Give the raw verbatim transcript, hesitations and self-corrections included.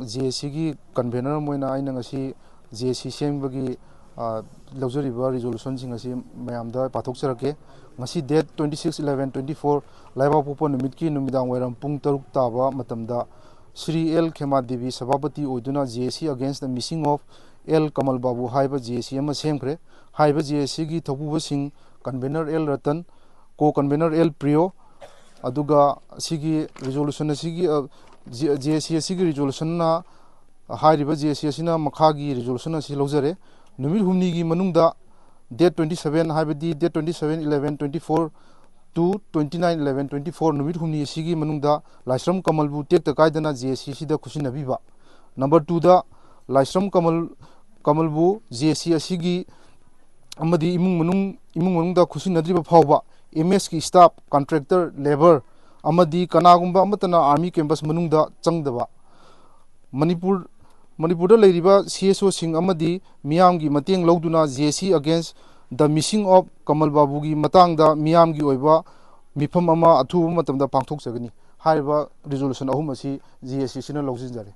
J ꯑꯦ ꯁꯤꯒꯤ convener ꯑꯃ ꯑꯣꯏꯅ ꯑꯩꯅ ꯉꯁꯤ ꯖꯦ ꯑꯦ ꯁꯤ ꯁꯦꯝꯕꯒꯤ ꯑ, ꯂꯧꯖꯔꯤꯕ ꯔꯤꯖꯣꯂꯨꯁꯟꯁꯤꯡ ꯑꯁꯤ ꯃꯌꯥꯝꯗ ꯄꯥꯊꯣꯛꯆꯔꯛꯀꯦ꯫ ꯉꯁꯤ date twenty six eleven twenty four, ꯂꯩꯕꯥꯛꯄꯣꯛꯄ ꯅꯨꯃꯤꯠꯀꯤ ꯅꯨꯃꯤꯗꯥꯡ ꯋꯥꯏꯔꯝ ꯄꯨꯡ ꯇꯔꯨꯛ ꯇꯥꯕ ꯃꯇꯝꯗ, ꯁ꯭ꯔꯤ ꯑꯦꯜ ꯈꯦꯃꯥ ꯗꯦꯕꯤ ꯁꯚꯥꯄꯇꯤ ꯑꯣꯏꯗꯨꯅ ꯖꯦ ꯑꯦ ꯁꯤ against the missing of L Kamal Babu ꯍꯥꯏꯕ ꯖꯦ ꯑꯦ ꯁꯤ ꯑꯃ ꯁꯦꯝꯈ꯭ꯔꯦ꯫ ꯍꯥꯏꯔꯤꯕ ꯖꯦ ꯑꯦ ꯁꯤꯒꯤ ꯊꯧꯄꯨꯕꯁꯤꯡ, ꯀꯟꯚꯦꯅꯔ ꯑꯦꯜ ꯔꯇꯟ, ꯀꯣ ꯀꯟꯚꯦꯅꯔ ꯑꯦꯜ ꯄ꯭ꯔꯤꯌꯣ, ꯑꯗꯨꯒ ꯑꯁꯤꯒꯤ ꯔꯤꯖꯣꯂꯨꯁꯟ ꯑꯁꯤꯒꯤ, ꯑ, ꯖꯦ-, ꯖꯦ ꯑꯦ ꯁꯤ ꯑꯁꯤꯒꯤ ꯔꯤꯖꯣꯂꯨꯁꯟꯅ, ꯍꯥꯏꯔꯤꯕ ꯖꯦ ꯑꯦ ꯁꯤ ꯑꯁꯤꯅ ꯃꯈꯥꯒꯤ ꯔꯤꯖꯣꯂꯨꯁꯟ ꯑꯁꯤ ꯂꯧꯖꯔꯦ꯫ ꯅꯨꯃꯤꯠ ꯍꯨꯝꯅꯤꯒꯤ ꯃꯅꯨꯡꯗ, date twenty seven, ꯍꯥꯏꯕꯗꯤ date twenty seven eleven twenty four to twenty nine eleven twenty four, ꯅꯨꯃꯤꯠ ꯍꯨꯝꯅꯤ ꯑꯁꯤꯒꯤ ꯃꯅꯨꯡꯗ ꯂꯥꯏꯁ꯭ꯔꯝ ꯀꯃꯜꯕꯨ ꯇꯦꯛꯇ ꯀꯥꯏꯗꯅ ꯖꯦ ꯑꯦ ꯁꯤ ꯑꯁꯤꯗ ꯈꯨꯠꯁꯤꯟꯅꯕꯤꯕ꯫ Number two ꯗ, ꯂꯥꯏꯁ꯭ꯔꯝ ꯀꯃꯜ, ꯀꯃꯜꯕꯨ ꯖꯦ ꯑꯦ ꯁꯤ ꯑꯁꯤꯒꯤ ꯑꯃꯗꯤ ꯏꯃꯨꯡ ꯃꯅꯨꯡ, ꯏꯃꯨꯡ ꯃꯅꯨꯡꯗ ꯈꯨꯠꯁꯤꯟꯅꯗ꯭ꯔꯤꯕ ꯐꯥꯎꯕ ꯑꯦꯝ ꯑꯦꯁꯀꯤ staff, contractor, labour ꯑꯃꯗꯤ ꯀꯅꯥꯒꯨꯝꯕ ꯑꯃꯠꯇꯅ army campus ꯃꯅꯨꯡꯗ ꯆꯪꯗꯕ꯫ ꯃꯅꯤꯄꯨꯔ, ꯃꯅꯤꯄꯨꯔꯗ ꯂꯩꯔꯤꯕ ꯁꯤ ꯑꯦꯁ ꯑꯣꯁꯤꯡ ꯑꯃꯗꯤ ꯃꯤꯌꯥꯝꯒꯤ ꯃꯇꯦꯡ ꯂꯧꯗꯨꯅ ꯖꯦ ꯑꯦ ꯁꯤ against the missing of ꯀꯃꯜ ꯕꯥꯕꯨꯒꯤ ꯃꯇꯥꯡꯗ ꯃꯤꯌꯥꯝꯒꯤ ꯑꯣꯏꯕ ꯃꯤꯐꯝ ꯑꯃ ꯑꯊꯨꯕ ꯃꯇꯝꯗ ꯄꯥꯡꯊꯣꯛꯆꯒꯅꯤ꯫ ꯍꯥꯏꯔꯤꯕ ꯔꯤꯖꯣꯂꯨꯁꯟ ꯑꯍꯨꯝ ꯑꯁꯤ ꯖꯦ ꯑꯦ ꯁꯤ ꯑꯁꯤꯅ ꯂꯧꯁꯤꯟꯖꯔꯦ꯫